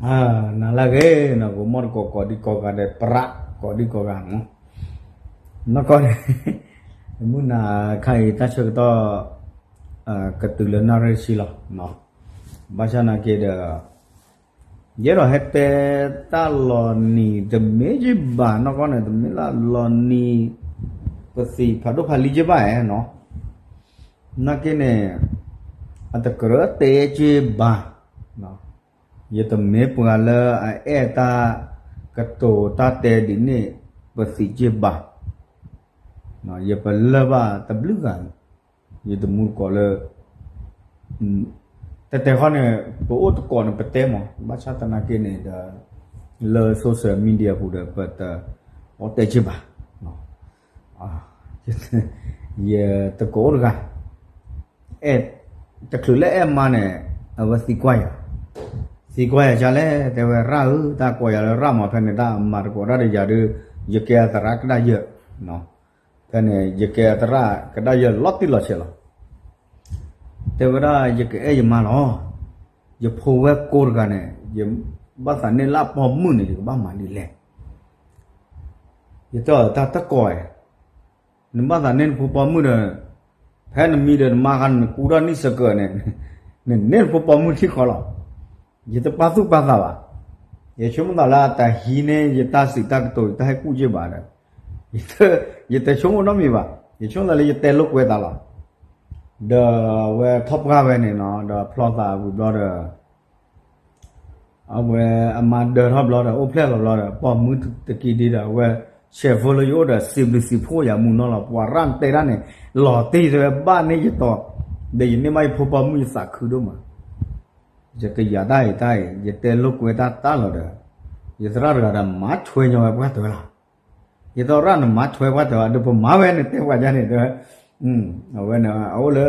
နၤလၢအဂ့ၤနီၤ ဂီၤမီၣ်တကိးကိးဒံကိးဂၤဒီး ပြးကိးဒံကိးဂၤမး, နီၢ်ကီၢ်န့ၣ် မုၢ်နၤခါအံၤတၢ်ဆၢကတီၢ် ကတုၤလၢနၣ်ရံၣ်ဆံလီၤ, ဘၣ်ဆၣ်နာ်က့ဒီး ယအဲၣ်ဒိးဟဲတဲတၢ်လီၤနံၤတမ့ၢ်က့ဘၣ် နီၢ်ကီၢ်န့ၣ် တမ့ၢ်လၢလီၤနံၤ ပသံးဖးဒိၣ်ဖးလံက့ဘၣ်နီၤ, နာ်က့န့ၣ် အတကြၢးတဲက့ဘၣ် ယတမ့ၢ်ပှၤလၢအအဲၣ်တၢ်ကတိၤတၢ်တဲဒ်န့ၣ် ပသံးက့ဘၣ်, ယပလၢၢ်ဘၣ်တဘျုးဂၤ, ယတမူတကိးလၢ တဲတဲဃီန့ၣ် ပအိၣ်တကိးန့ၣ် ပတဲမး ဘၣ်ဆၣ်သနာ်က့န့ၣ်ဒီး လၢ social media ပူၤဒီး ပတအိၣ်တဲက့ဘၣ်, ယတကိးအိၣ်တဂၤ တချုးလၢအဲၣ်မါန့ၣ် အဝဲသံကွၢ်ယၤ, သံကွၢ်ယၤဒ်လဲၣ် တဲဝဲရၣ်ဧၢ တၢ်ကိးယၤလၢရၣ်မး ဖဲန့ၣ်တၢ်မၤတကိးတၢ်ဒီးယၤဒီး ယကဲအသရၣ်ကဒါယၢ်, ဖဲန့ၣ် ယကဲအသရၣ်ကဒါယၢ်လီၤတံၢ်လီၤဆဲးလီၤ, တဲဝဲဒၣ် ယကအဲၣ်ယမါလီၤ, ယဖိဝဲၢ်ကိာ်တဂၤန့ၣ် ယဘၣ်သးန့ၢ်လၢပိာ်မုၣ်န့ၣ် ယကဘၣ်မၤဒ်လဲၣ်, ယတဲအီၤတၢ်တကိးဧါ နဘၣ်သးန့ၢ်နဖိပိာ်မုၣ်ဒီး ဖဲနမံဒီးနမါခါန့ၣ် နကူထီၣ်နံၣ်စကၢၤန့ၣ် နန့ၢ်နဖိပိာ်မုၣ်ထံၣ်ဃီလီၤ, ယတပာ်သူၣ်ပာ်သးဘၣ်, ယဆိကမိၣ်သးလၢအတဟံးန့ၢ်ယတၢ်စံးတၢ်ကတိၤ ယတၢ်ဟဲကူၣ်က့ဘၣ်ဒီး ယတဆိကမိၣ်နီတမံၤဘၣ်, ယဆိကမိၣ်သးလၢယတဲလိာ်ကွဲသးလီၤ, ဒီးအဝဲထီၣ်ပှၢ်ဝဲန့ၣ်နီၤ ဒီးဖျီသးဝံၤဘျီဒီး အဝဲအမါဒၢထီၣ်ဘျီဒီး အိၣ်ဖျဲၣ်လီၤဘျီဒီး ပိာ်မုၣ်တကံဒံဒီး အဝဲ ဆဲးဖိလၢယအိၣ်ဒီး စံးဘျုးစံးဖှိၣ်ယၤမုာ်နီၤလီၤ ပှၤရၣ်နတဲတၢ်န့ၣ် လီၤတံၢ်တဲဝဲဘၣ်န့ၢ်ယတီၤ, ဒီးယန့ၢ်ဘၣ်ယဖိပိာ်မုၣ်ယသးခုဒိၣ်မး, ယကယၤတၢ်အံၤတၢ်အံၤ ယတဲလိာ်ကွဲတၢ်တၢ်လီၤဒီး ယသရၣ်တဂၤဒီးမၤထွဲညီဝဲပှၢ်တဲဝဲလီၤ, ယသရၣ်န့ၣ်မၤထွဲပှၢ်တဲဝဲ ဒီးပမၤဝဲန့ၣ်တဲပှၤယါန့ၣ်တဲဝဲ, အဝဲန့ၣ်အအိၣ်လၢ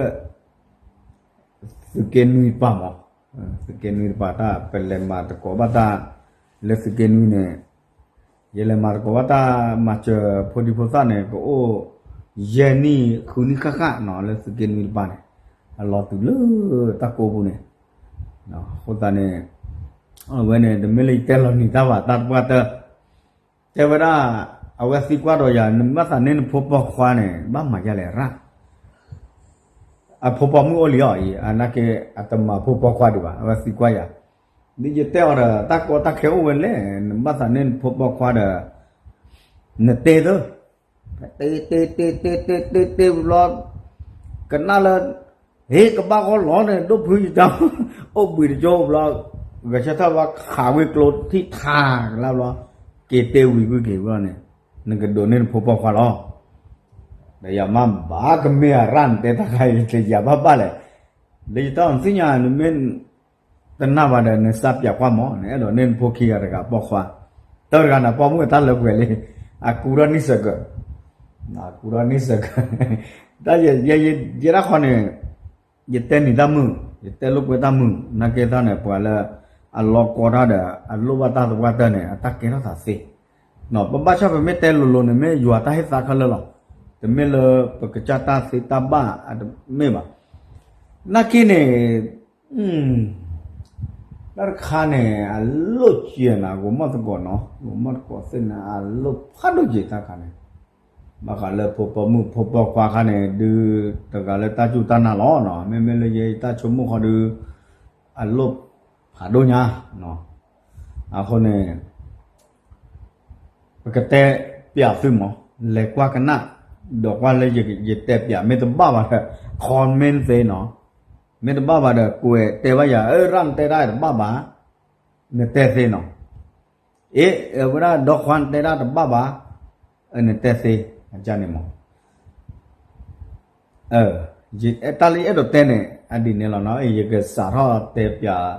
သုးက့နွံတပၤမး, သုးက့နွံတပၤတၢ် ပလဲၤမၤသကိးဘၣ်တၢ် လၢသုးက့နွံန့ၣ်, ယလဲၤမၤသကိးဘၣ်တၢ်မၤစၢၤဖိဒံဖိသၣ်န့ၣ် ကအိၣ်ယဲၢ်နံၣ်ဃုနံၣ်ဃၣ်ဃၣ်နီၤ လၢသုးက့နွံတပၤန့ၣ်, အလီၤတုၤလၢတၢ်ကိးပူၤန့ၣ်, အဃိသတးန့ၣ် အဝဲန့ၣ် တမ့ၢ်လၢယတဲလီၤနံၤတၢ်ဘၣ် တၢ်တပှၢ်တၢၢ် တဲဝဲဒၣ်, အဝဲသံကွၢ်ဒီးယၤ နဘၣ်သးန့ၢ်နဖိပိာ်ခွါန့ၣ် ဘၣ်မၤဒ်လဲၣ်ရၣ်, အဖိပိာ်မုၣ်အိၣ်လံအီၤအံၤ အနာ်က့ အတမၤဖိပိာ်ခွါဒံးဘၣ် အဝဲသံကွၢ်ယၤ, ဒ်ယတဲအီၤဒီး တၢ်ကီတၢ်ခဲအိၣ်ဝဲလဲၣ် နဘၣ်သးန့ၢ်နဖိပိာ်ခွါဒီး နတဲသၢ တဲတဲတဲတဲတဲတဲတဲဘျီ, ကနၣ်လၢ ဟ့ၣ်ကဘၣ်ဂီၢ်လီၤန့ၣ် ဒိၣ်ဖုယတၢ် အိၣ်ဘှံးတကၠိဘျီ, ဂဲၤဆၢထၢၣ်ဘၣ်ခးဝံကျိထံၣ်ထါကလါဘျီ, က့ၤတဲဝံၤကွံာ်က့ၤဘျီန့ၣ်, နကဒိးန့ၢ်နဖိပိာ်ခွါလီၤ, ဒီးယၤမ့ၢ်ဘၣ်ကမ့ၢ်အရၣ်နတဲတၢ်ခါအံၤ ယၤဘၣ်ဘၣ်လဲၣ်, လၢယတၢ်အီၤနသ့ၣ်ညါ နမ့ၢ် တနာ်ဘၣ်ဒီး နစးပၠးကွၢ်မး နအဲၣ်ဒိးန့ၢ်နဖိခံဂၤတဂၤပိာ်ခွါ, တၢတဂၤန့ၣ် ပိာ်မုၣ်အတၢ်လၢပှဲၤလံ, အကူထီၣ်နံၣ်စကၢၤ, အကူထီၣ်နံၣ်စကၢၤ, တၢ်ယဲဒၣ်ဃီန့ၣ်, ယတဲနံၤတၢ်မုာ်, ယတဲလိာ်ကွဲတၢ်မုာ်, နာ်က့တၢ်န့ၣ် ပှၤလၢအလီၤကီတၢ်ဒီး အလိၣ်ဘၣ်တၢ်သပှၢ်တၢၢ်န့ၣ် အတၢ်ကဲထီၣ်သးသ့, ပဘၣ်ဆၣ်ပမ့ၢ်တဲလိၤလိၤန့ၣ် မ့ၢ်ယွၤတၢ်ဟ့ၣ်သါခဲလၢာ်လီၤ, တမ့ၢ်လၢပကစၢ်တၢ်သ့တၢ်ဘၣ်အတမ့ၢ်ဘၣ်, နာ်က့န့ၣ် တၢ်တခါန့ၣ် အလိၣ်ကဲနၤ ဂီၤမီၢ်သကိးနီၤ ဂီၤမီၢ်သကိးသ့ၣ်န့ၣ် အလိၣ်ဖးဒိၣ်ကဲတၢ်ခါန့ၣ်, ဘၣ်ဃးလၢဖိပိာ်မုၣ်ဖိပိာ်ခွါခါန့ၣ် ဒုးတဂၤလၢတၢ်စူၢ်တၢ်နာ်လီၤနီၤ မ့မ့ၢ်လၢယတၢ်ဆိကမိၣ်ဃီဒုး အလိၣ်ဖးဒိၣ်ညါ, အဃိန့ၣ် ပကတဲပၠးသုမး, လဲၤကွၢ်ကနၣ်, ဒီးကွၢ်လၢယတဲပၠးမ့ၢ်တဘၣ်ဘၣ်ဒီး comment သ့နီၤ, မ့ၢ်တဘၣ်ဘၣ်ဒီး ကွဲးတဲဘၣ်ယၤ အၢ ရၣ်နတဲဒၣ်တဘၣ်ဘၣ်, နတဲသ့နီၤ, အ့ အဝဲဒၣ်ဒီခွါနတဲဒၣ်တဘၣ်ဘၣ်, နတဲသ့, အန့ၣ်မး တၢ်လၢယအဲၣ်ဒိးတဲန့ၣ် အဒ်န့ၣ်လီၤနီၤ, ယကစးထီၣ်တဲပၠး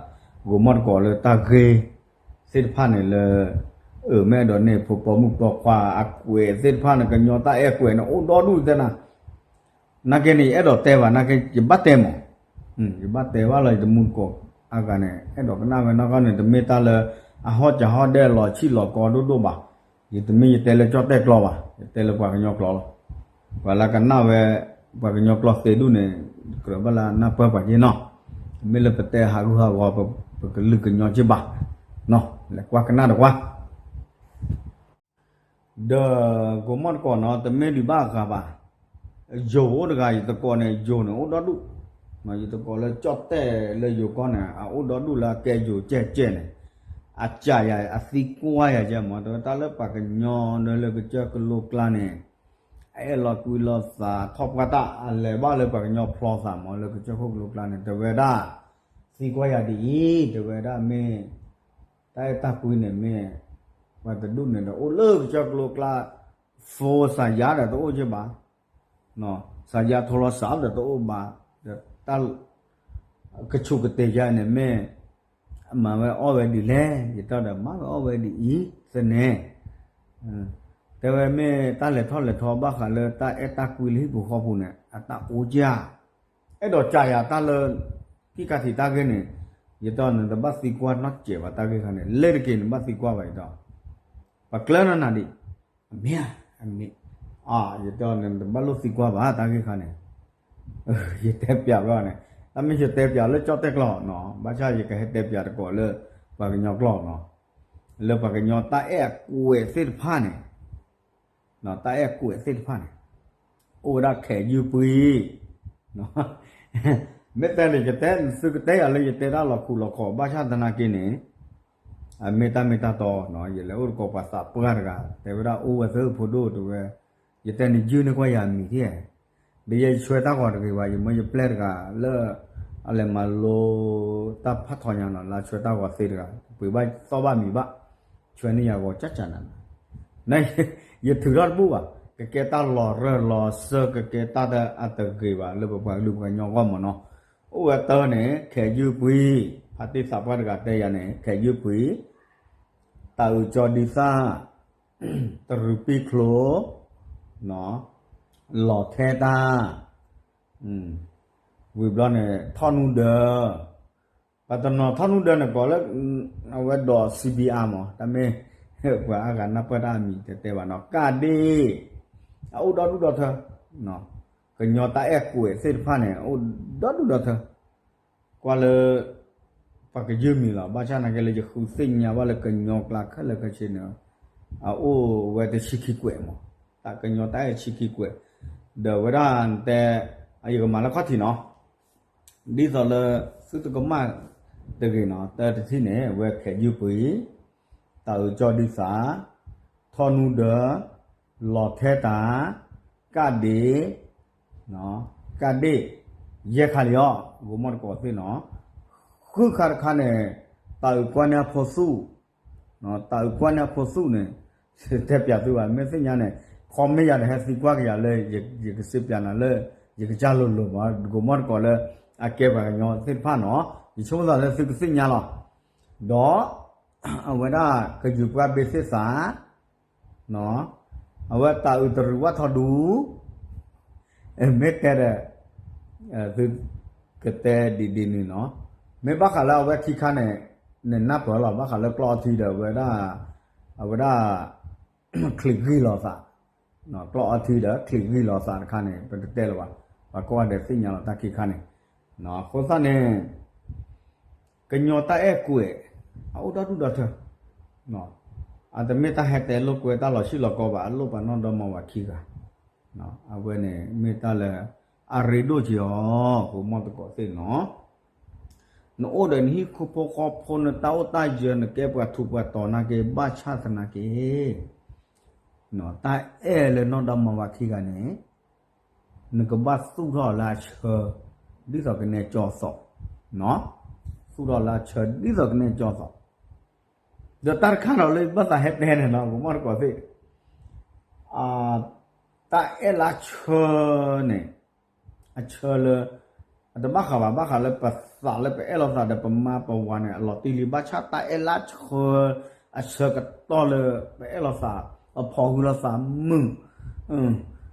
ဂီၤမီၢ်တကိးလၢတၢ်ဂ့ၢ်သ့ၣ်တဖၣ်န့ၣ်လၢ အၢ မ့ၢ်အဲၣ်ဒိးန့ၢ်ဖိပိာ်မုၣ်ပိာ်ခွါအကွဲးသ့ၣ်တဖၣ်န့ၣ် ကညီတၢ်အဲၣ်ကွဲးန့ၣ် အိၣ်ဒီဒူၣ်သ့ၣ်နၤ, နာ်က့န့ၣ် ယအဲၣ်ဒိးတဲဘၣ် နာ်က့ ယဘၣ်တဲမး, ယဘၣ်တဲဘၣ်လီၤ ယတမူတကိးအါဂၤန့ၣ် အဲၣ်ဒိးကနၣ်ဝဲနီၢ်ကီၢ်န့ၣ် တမ့ၢ်တၢ်လၢ အဟီၣ်ကဟီၣ်ဒဲးလီၤဆံၣ်လီၤကီဒိၣ်ဒိၣ်ဘၣ်, ယတမ့ၢ်ယတဲလၢကၠီၣ်တဲၣ်ကျီဘၣ်, ယတဲလၢပှၤကညီကျိာ်လီၤ, ပှၤလၢကနၣ်ဝဲ ပှၤကညီကျိာ်သ့ဒူၣ်န့ၣ် ကြၢးဘၣ်လၢနၢ်ပၢၢ်ပှၤက့နီၤ, တမ့ၢ်လၢပတဲဟးဂူာ်ဟးဂီၤ ပကလုာ်ကညီက့ဘၣ်, လဲၤကွၢ်ကနၣ်တကွၢ်. ဒီးကိးမီၣ်တကိးနီၤ တမ့ၢ်ဒံးဘၣ်အဂၤဘၣ်. ယိၤအိၣ်တဂၤ ယသကိးန့ၣ် ယိၤန့ၣ်အိၣ်ဒီဒူၣ်, ယသကိးလၢကၠီၣ်တဲၣ်လၢယိၤကီၢ်န့ၣ် အအိၣ်ဒီဒူၣ်လၢအကဲယိၤကဲကဲန့ၣ်, အကးယၤ အသံကွၢ်ယၤကဲမး တဲဝဲတၢ်လၢပှၤကညီဒီးလၢကစၢၢ်ကလိကျါန့ၣ် အအဲၣ်လီၤကွံလီၤသးထီၣ်ပှၢ်တၢ် အလဲၤဘၣ်လၢပှၤကညီဖျီသးမး လၢကစၢၢ်ခိၣ်ကလိကျါန့ၣ် တဲဝဲဒၣ် သံကွၢ်ယၤဒ်အံၤ တဲဝဲဒၣ်မ့ၢ် တၢ်အဲၣ်တၢ်ကွံန့ၣ်မ့ၢ် ပှၤတဒူၣ်န့ၣ်ဒီးအိၣ်လၢကစၢၢ်ကလိကျါ, ဖိစၤယါဒီးတအိၣ်က့ဘၣ်, စၤယါထိလီၤစးဒီးတအိၣ်ဘၣ်, ဒီးတၢ် ကဆူးကတ့ၤယါန့ၣ်မ့ၢ် မၤဝဲအီၣ်ဝဲဒ်လဲၣ်, ယတဲဒီးမၤဝဲအီၣ်ဝဲဒ်အံၤသန့ၣ်, တဲဝဲမ့ၢ်တၢ်လဲၤထီၣ်လဲၤထီဘၣ်ဃးလၢတၢ်အဲၣ်တၢ်ကွံလၢဟံၣ်ပူၤဃီပူၤန့ၣ် အတၢ်အိၣ်ကၢ်, အဲၣ်ဒိးကးယၤတၢ်လၢ ခံခါထံးတၢ်ဂ့ၢ်န့ၣ်, ယတဲနတဘၣ်သံကွၢ်နီတစဲးဘၣ်တၢ်ဂ့ၢ်ခါန့ၣ် လ့တက့ၤနဘၣ်သံကွၢ်ဘၣ်ယတဲ, ပကျၢနနၤဒံး, အမ့ၢ်, အမ့ၢ်, ယတဲနတဘၣ်လိၣ်သံကွၢ်ဘၣ်တၢ်ဂ့ၢ်ခါန့ၣ်, ယတဲပျးဘၣ်န့ၣ်, တၢ်မ့ၢ်ယတဲပျးလၢကၠီၣ်တဲၣ်ကျိာ်နီၤ ဘၣ်ဆၣ်ယကဟဲတဲပျးတကိးလၢ ပှၤကညီကျိာ်နီၤ, လၢပှၤကညီတၢ်အဲၣ်အကွဲးသ့ၣ်တဖၣ်န့ၣ် တၢ်အဲၣ်ကွဲးသ့ၣ်တဖၣ်န့ၣ် အိၣ်ဝဲဒၣ်ခဲးယုၢ်ပှံၤ, မ့ၢ်တဲန့ၣ် ယတဲသုကတဲယၤလၢယတဲတၢ်လီၤခူလီၤခီ ဘၣ်ဆၣ်သနာ်က့န့ၣ်, အမ့ၢ်တၢ်မ့ၢ်တၢ်တီနီၤ ယလဲၤအိၣ်တကိးပှၤသးပှၢ်တဂၤ တဲဝဲဒၣ်အိၣ်ဝဲသၢဖိဒိၣ်တဲဝဲ, ယတဲန့ၣ်ယုၢ်န့ၢ်ကွၢ်ယၤမံၤထံၣ်, ဒီးယဲယဆှၢတၢ်ဂီၤတဂ့ၤဘၣ် ယမၢယပျဲၢ်တဂၤလၢ အလဲၤမၤလိတၢ်ဖးထီညါနီၤ လၢဆှၢတၢ်ဂီၤသ့တဂၤ ပှ့ၤဘၣ်သီၣ်ဘၣ်မံၤဘၣ်, ဆှၢန့ၢ်ယၤဂီၤကၠၢ်ကၠၢ်နၤ, ယထုးထီၣ်တဘူၣ်ဘၣ် ကကဲတၢ်လီၤရၢၢ်လီၤစၢၢ် ကကဲတၢ်တအတဂ့ၤဘၣ် လၢပပှၤကလုာ်ပှၤကညီအဂီၢ်မးနီၤ, အိၣ်ဝဲတၢ်န့ၣ် ခဲးယုၢ်ပှံၤ, ဖါတံၢ်သးပှၢ်တဂၤတဲယၤန့ၣ် ခဲးယုၢ်ပှံၤ, တၤအုးကၠီဒုသၣ်, တရူးပံၣ်ချိ, လီၤထဲတၢ်, ဝံၤဘျီန့ၣ် ထီၣ်နူဒၢ, ပှၤတနီၤထီၣ်နူဒၢန့ၣ်ကိးလၢ အဝဲဒိး CBR မး တၢ်မ့ၢ် ပှၤအါဂၤနၢ်ပၢၢ်တၢ်အမံၤတဲတဲဘၣ်နီၤ ကၣ်ဒ့ၣ်, အအိၣ်ဒီဒူၣ်ဒီထၢ, ကညီတၢ်အဲၣ်ကွဲးသ့ၣ်တဖၣ်န့ၣ် အအိၣ်ဒီဒူၣ်ဒီထၢ, ကွၢ်လၢ ပှၤကယုၢ်မံၤလီၤ ဘၣ်ဆၣ်နာ်က့လၢယဃုသ့ၣ်ညါဘၣ်လၢကညီကျါခဲလၢာ်ခဲဆ့န့ၣ်, အအိၣ်ဝဲတဆံခံကွဲးမး, တၢ်ကညီတၢ်အဲၣ်ဆံခံကွဲး, ဒီးဝဲဒၣ်တဲ, ယကမၤလၢခီၣ်ထံးနီၤ, ဒ်သိးလၢ သုတကမၣ်တဂ့ၤနီၤ တၢ်တထံၣ်န့ၣ် အဝဲခဲးယုၢ်ပှံၤ, တၤအုးကၠီဒုသၣ်, ထီၣ်နူဒၢ, လီၤထဲတၢ်, ကၣ်ဒ့ၣ်, ကၣ်ဒ့ၣ်, ယဲၢ်ခါလံအီၤ ဂိၤမီၣ်တကိးသ့ၣ်နီၤ, ဃုခါတခါန့ၣ်, တၤအုးကွၢ်န့ၢ်အဖိသူၣ် တၤအုးကွၢ်န့ၢ်အဖိသူၣ်န့ၣ်, တဲပျးသုဘၣ် မ့ၢ်သ့ၣ်ညါန့ၣ်, ခီမ့ၢ်ယၤဒီးဟဲသံကွၢ်ကယၤလၢ ယကစံးပျးနၤလၢ ယကစၢ်လိၤလိၤမး ဂိၤမီၣ်တကိးလၢ အကဲပှၤကညီသ့ၣ်တဖၣ်နီၤ, ယဆိကမိၣ်သးလၢသုကသ့ၣ်ညါလီၤ, ဒီး အဝဲဒၣ်ကယူၤပှၢ်ဘ့ၣ်သ့ၣ်သး အဝဲတၤအုးတရူးဝၣ်ထီၣ်ဒူ, မ့ၢ်တဲဒီး သုကတဲဒ်ဒ်န့ၣ်နီၤ, မ့ၢ်ဘၣ်ဃးလၢအဝဲခံခါန့ၣ်, နနၢ်ပၢၢ်လီၤ ဘၣ်ဃးလၢကျီၢ်အီထံဒီး အဝဲဒၣ် အဝဲဒၣ် ချံးဂံၢ်လီၤသး, ကျီၢ်အီထံဒီး ချံးဂံၢ်လီၤသးတခါန့ၣ် ပတတဲလၢၤဘၣ်, ပှၤကိးဂၤဒဲးသ့ၣ်ညါလီၤတၢ်ခံခါန့ၣ်, အဃိသတးန့ၣ် ကညီတၢ်အဲၣ်ကွဲး အအိၣ်ဒီဒူၣ်ဒီထၢ, အတမ့ၢ်တၢ်ဟဲတဲလိာ်ကွဲတၢ်လီၤဆံၣ်လီၤကီဘၣ် အလိၣ်ပှၤနီၢ်ဒီမါဝၤခံဂၤ, အဝဲန့ၣ်မ့ၢ်တၢ်လၢ အရ့ဒိၣ်က့ၤအီၤ ဂိၤမီၣ်တကိးသ့ၣ်နီၤ, နအိၣ်ဒီးနဟံၣ်ဖိဃီဖိ နတၢ်အိၣ်တၢ်ယၢၤ နကဲပှၤထူးပှၤတီၤနာ်က့ ဘၣ်ဆၣ်သနာ်က့ တၢ်အဲၣ်လၢနီၢ်ဒီမါဝၤခံဂၤန့ၣ် နကဘၣ်သူၣ်ထီၣ်လၢအဆၢ ဒ်သိးကနဲကၠီသီး, သူၣ်ထီၣ်လၢအဆၢဒ်သိးကနဲကၠီသီး, ဒီးတၢ်တခါဒီးလၢဘၣ်သးဟဲတဲန့ၣ်နီၤ ဂိၤမီၣ်တကိးသ့ၣ်, တၢ်အဲၣ်လၢအဆၢန့ၣ် အဆၢလၢ အတဘၣ်ဃးဘၣ် ဘၣ်ဃးလၢပသးလၢပအဲၣ်လိာ်သးဒီးပမါပဝၤန့ၣ် အလီၤတံၢ်လံ ဘၣ်ဆၣ်တၢ်အဲၣ်လၢအဆၢ အဆၢကတီၢ်လၢပအဲၣ်လိာ်သး ပဖီၣ်ဃုာ်လိာ်သးမုာ်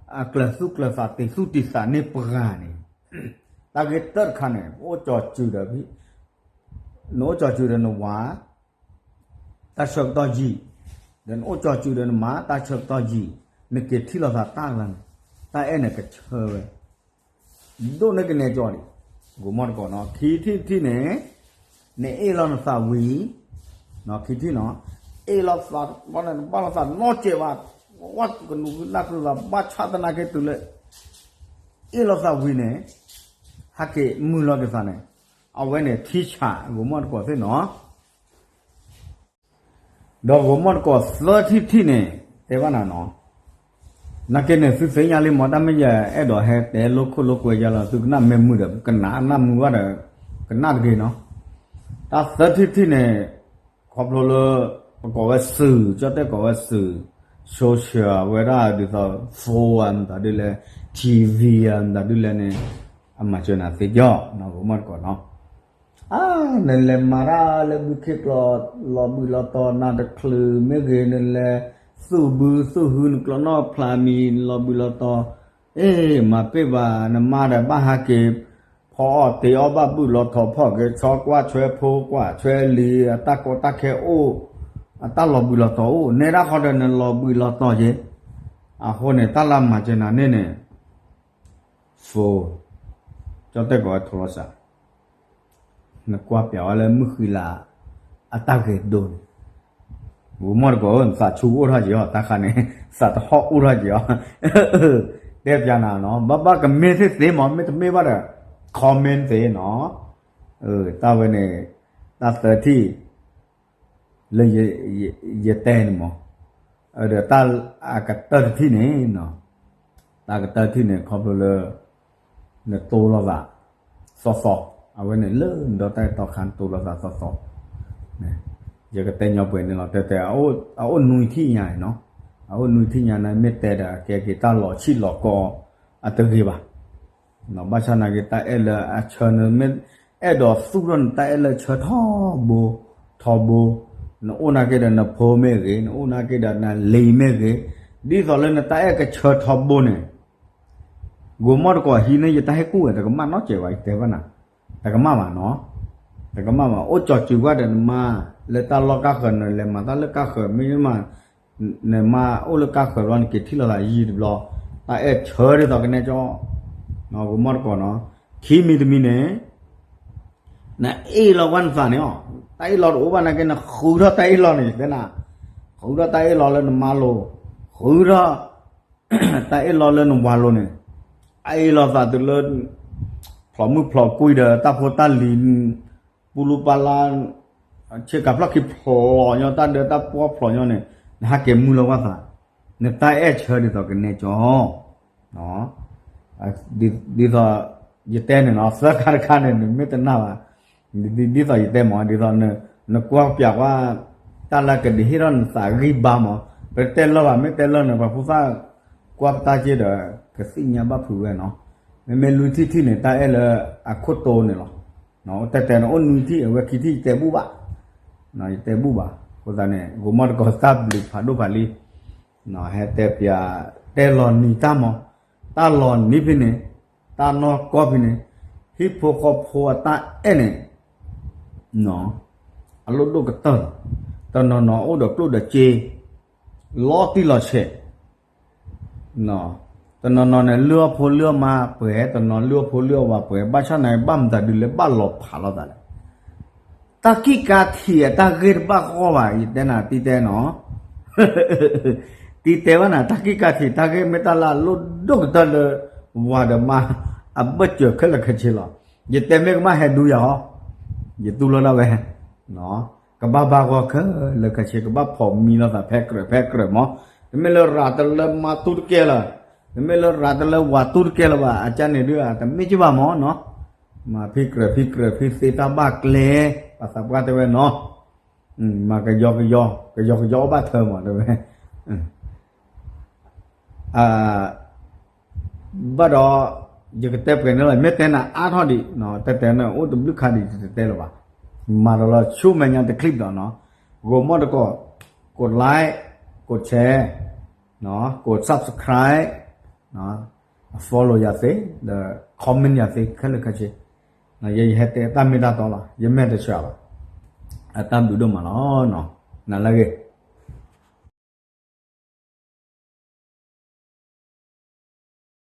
အကျၢၤသူၣ်ကျၢၤသးတံၤသူၣ်တံၤသးန့ၢ်ပှၤန့ၣ် တၢ်ဂ့ၢ်တၢၢ်တခါန့ၣ် ပအိၣ်ကၠီၤစုၤဒီး နအိၣ်ကၠီၤစုၤဒီးနဝၤ တၢ်ဆၢကတီၢ်ယံာ်, ဒီးနအိၣ်ကၠီၤစုၤဒီးနမါ တၢ်ဆၢကတီၢ်ယံာ်, နက့ၤထံၣ်လိာ်သးတၢ်လၢန့ၣ်, တၢ်အဲၣ်န့ၣ်ကဆၢဝဲ, ဒိၣ်န့ၢ်ကနဲကၠီဒံး, ဂိၤမီၣ်တကိးနီၤ ခံထံၣ်တထံၣ်န့ၣ်, နအ့ၣ်လိာ်နသးဝံၤ, ခံထံၣ်နီၤ, အ့ၣ်လိာ်သးဘီန့ၣ် နဘၣ်လိာ်သးနီတစဲးဘၣ်, ဝဲကနူးကနၣ်ကျိသးဘၣ်ဆၣ်သနာ်က့တုၤလၢ အ့ၣ်လိာ်သးဝံၤန့ၣ် ဟဲက့ၤမုာ်လီၤက့ၤသးန့ၣ်, အဝဲန့ၣ်ထံဆးဂိၤမီၣ်တကိးသ့ၣ်နီၤ. ဒီးဂိၤမီၣ်တကိးသၢထံၣ်တထံၣ်န့ၣ် တဲဘၣ်နၤနီၤ, နာ်က့န့ၣ် သုသ့ၣ်ညါလံမး တၢ်မ့ၢ်ယအဲၣ်ဒိးဟဲတဲလိခိၣ်လိကွဲယါလီၤ သုကနၣ်မ့ၢ်မုာ်ဒီး ကနၣ်နၢ်မုာ်ဘၣ်ဒီး ကနၣ်တဂ့ၤနီၤ. တၢ်သၢထံၣ်တထံၣ်န့ၣ် ခီဖျိလၢ ပကိးဝဲစုး ကၠီၣ်တဲၣ်ကိးဝဲစုး social ဝဲဒၣ်ဒ်သိး phone ဧါ မတၤဒ်လဲၣ် TV ဧါ မတၤဒ်လဲၣ်န့ၣ် အမၤစၢၤနၤသ့ကီး ဂိၤမီၣ်တကိးနီၤ. အါ နလဲၤမၤတၢ်လၢဘုခ့ကျိာ် လီၤဘှံးလီၤတီၤ နၤတချုးမ့ၢ်ဂ့ၤ နလဲၤသူၣ်ဘုသူၣ်ဟုနကျိးနီၣ်ဖျါမံၤ လီၤဘှံးလီၤတီၤ, အ့ မၤပ့ၢ်ဘၣ် နမါဒီးဘၣ်ဟးက့ၤ ဖီအီၣ်တ့ၤအီၣ်ဘၣ်ဘုၣ်လီၤထီၣ်ဖီၣ်က့ၤ ဆီကွၢ်ဆွဲဖိကွၢ်ဆွဲလံၤ အတၢ်ကီတၢ်ခဲအိၣ် အတၢ်လီၤဘှံးလီၤတီၤအိၣ် နဲဒၣ်ဃီဒီးနလီၤဘှံးလီၤတီၤက့ၤ, အဃိန့ၣ် တၢ်လၢမၤစၢၤနၤန့ၣ်န့ၣ် phone ကၠီၣ်တဲၣ်ကိးဝဲ โทรศัพท์ နကွၢ်ပျးဝဲလၢမုၢ်ဃံလၤ အတၢ်ဂဲၤဒိန့ၣ်, ဂိၤမီၣ်တကိးဧၢ နသးဆူၣ်အိၣ်ထီၣ်က့ၤအီၤ တၢ်ခါန့ၣ် သးတဟီၣ်အိၣ်ထီၣ်က့ၤအီၤ, တဲပျးနၤနီၤ ဘၣ်ဘၣ်ကမ့ၢ်သ့ၣ်သ့မး မ့တမ့ၢ်ဘၣ်ဒီး comment သ့နီၤ, တၢ်ဝဲန့ၣ် တၢ်သၢထံၣ် လၢ ယတဲန့ၣ်မး, ဒီးတၢ်အကတၢၢ်တထံၣ်န့ၣ်, တၢ်ကတၢၢ်တထံၣ်န့ၣ် ခီဖျိလၢ နတိၢ်လိာ်သး သီသီ, အဝဲန့ၣ်လၢနဒီတၢ်အဲၣ်တီခါနတိၢ်လိာ်သးသီသီ, ယကတဲညီပှဲၤန့ၣ်လီၤ တဲတဲ အအိၣ်နွံထံၣ်ညါနီၤ, အအိၣ်နွံထံၣ်ညါန့ၣ် မ့ၢ်တဲဒီးကဲက့ၤတၢ်လီၤဆံၣ်လီၤကီ အတဂ့ၤဘၣ် ဘၣ်ဆၣ်နာ်က့ တၢ်အဲၣ်လၢအဆၢန့ၣ် မ့ၢ်အဲၣ်ဒိးသူၣ်ထီၣ်န့ၣ် တၢ်အဲၣ်လၢဆၢထီဘိ ထီဘိ, နအိၣ်နာ်က့ဒီးနဖိမ့ၢ်ဂ့ၤ, နအိၣ်နာ်က့ဒီးနလံၤမ့ၢ်ဂ့ၤ, ဒ်သိးလၢနတၢ်အဲၣ်ကဆၢထီဘိန့ၣ်, ဂိၤမီၣ်တကိးဟံးန့ၢ်ယတၢ်ဟ့ၣ်ကူၣ်ဝဲ တကမၣ်နီတစဲးဘၣ် ယတဲဘၣ်နၤ, တကမၣ်ဘၣ်နီၤ, တကမၣ်ဘၣ် အိၣ်ကၠီၤစုၤကွၢ်ဒီးနမါ လၢတၢ်လီၢ်ကါဃၢၤ နလဲၤမၤတၢ်လၢကါဃၢၤ မ့ၢ်မး နမါအိၣ်လၢကါဃၢၤဘျီ နက့ၤထံၣ်လိာ်သးယံာ်တဘျီ, တၢ်အဲၣ်ဆၢဒ်သိးကနဲကၠီ, ဂိၤမီၣ်တကိးနီၤ, ခံမံၤတမံၤန့ၣ်, နအ့ၣ်လီၤဝဲနသးန့ၣ်အီၤ, တၢ်အ့ၣ်လီၤတအိၣ်ဘၣ်နာ်က့ နဃုထီၣ်တၢ်အ့ၣ်လီၤန့ၣ် တဲနၤ, ဃုထီၣ်တၢ်အ့ၣ်လီၤလၢနမါလိၤ, ဃုထီၣ် တၢ်အ့ၣ်လီၤလၢနဝၤလိၤန့ၣ်, အအ့ၣ်လီၤသးတုၤလၢ ဖျိးမုၢ်ဖျိးကွံာ်ဒီး တၢ်ဖိတၢ်လံၤ ပူလူပူလါ ဆ့ကၤဖျီၣ်ခံဖျိးညီ တၢ်ဒၢတၢ်ပှီၢ်ဖျိးညီန့ၣ် နဟးက့ၤမုာ်လီၤဝဲသး, နတၢ်အဲၣ်ဆၢဒ်သိးကနဲကၠီ ဒ်သိးယတဲန့ၣ်နီၤ သၢခါတခါန့ၣ် နမ့ၢ်တနာ်ဘၣ်, ဒ်သိးယတဲမး ဒ်သိး နကွၢ်ပျးကွၢ် တၢ်လၢကဒုးဟ့ၣ်ထီၣ်နသးဂံၢ်ဘါမး, ပတဲလၢဘၣ် မ့ၢ်တဲလၢန့ၣ် ပှၤဖိသၣ်ကွၢ်ပတၢ်က့ဒီး ကသ့ၣ်ညါဘၣ်ဖုးဝဲနီၤ, မ့မ့ၢ်လွံၢ်ထံၣ်ထံၣ်န့ၣ် တၢ်အဲၣ်လၢအခိၣ်တိန့ၣ်လီၤ, တဲတဲန့ၣ် အိၣ်နွံထံၣ် အဝဲခံထံၣ်ယတဲဘူၣ်ဘၣ်, ယတဲဘူၣ်ဘၣ်, အဃိသတးန့ၣ် ဂိၤမီၣ်တကိးတၢ်ဘျုးဖးဒိၣ်ဖးလံ ဟဲတဲပျး တဲလီၤနံၤတၢ်မး, တၢ်လီၤနံၤဖဲန့ၣ်, တၢ်နီၢ်ကီၢ်ဖဲန့ၣ်, ဟံၣ်ဖိဃီဖိအတၢ်အဲၣ်န့ၣ်, အလိၣ်ဒိၣ်ကတၢၢ်လီၤ, တနီၤနီၤအိၣ်ဒီးကျိၣ်ဒီးစ့, လီၤတံၢ်လီၤဆဲး တနီၤနီၤန့ၣ် လုၢ်အီၣ်ဖိလုၢ်အီၣ်မါပှဲၤ, တနီၤလုၢ်အီၣ်ဖိလုၢ်အီၣ်ဝၤပှဲၤ, ဘၣ်ဆၣ်န့ၣ် ဘၣ်မတၤဒုးလဲၣ် ဘၣ်လီၤဖးလိာ်သးလဲၣ်, တၢ်ကံၣ်ကါထံးအတၢ်ဂ့ၢ်တဘၣ်ဃီဘၣ်, ယတဲနၤတံၤတဲနီၤ, တံၤတဲဘၣ်နၤ တၢ်ကံၣ်ကါထံးတၢ်ဂ့ၢ်မ့ၢ်တၢ်လၢအလိၣ်ဒိၣ်ကတၢၢ်လၢ ဝၤဒီးမါ အဘၢၣ်စၢၤခဲလၢာ်ခဲဆ့လီၤ, ယတဲမ့ၢ်ကမၣ်ဟဲဒူယၤဟီ, ယတူၢ်လိာ်ဒၣ်ဝဲ ကဘၣ်ဘၣ်ဂီၢ်ခဲလၢာ်ခဲဆ့ ကဘၣ်ဖိးမံလိာ်သးဖဲကြၢးဖဲကြၢးမး, တမ့ၢ်လၢရၤတလၢမါတူၢ်တကဲလၢၤ, တမ့ၢ်လၢရၤတလၢဝၤတူၢ်တကဲလၢၤဘၣ်, အကန့ၣ်ဒုး တမ့ၢ်က့ဘၣ်မးနီၤ, မၤဖံကြၢးဖံကြၢးဖံသ့တၢ်ဘၣ်ကျဲ, ပှၤသးပှၢ်တဲဝဲနီၤ, မၤကယီကယီ, ကယီကယီအိၣ်ဘၣ်ထၢမးတဲဝဲ ဘၣ်ဒီး ယကတဲပှဲၤန့ၣ်လီၤ, မ့ၢ်တဲနၤအါထီၣ်ဒံး, တဲတဲန့ၣ် အိၣ်တဘျုးခါဒံး ယတတဲလၢၤဘၣ်, မၤဒီးလီၤဆူမဲာ်ညါတချံးဒီးနီၤ, ဂိၤမီၣ်တကိး, ကိး like, ကိး share, ကိး subscribe, follow ယၤသ့, ဒီး comment ယၤသ့ ခဲလၢာ်ခဲဆ့, ယဲယဟဲတဲတၢ်မ့ၢ်တၢ်တီလီၤ, ယမဲာ်တဆှးဘၣ်, အတၢ်ဘျုးဒိၣ်မးလီၤ, နၤလၢအဂ့ၤ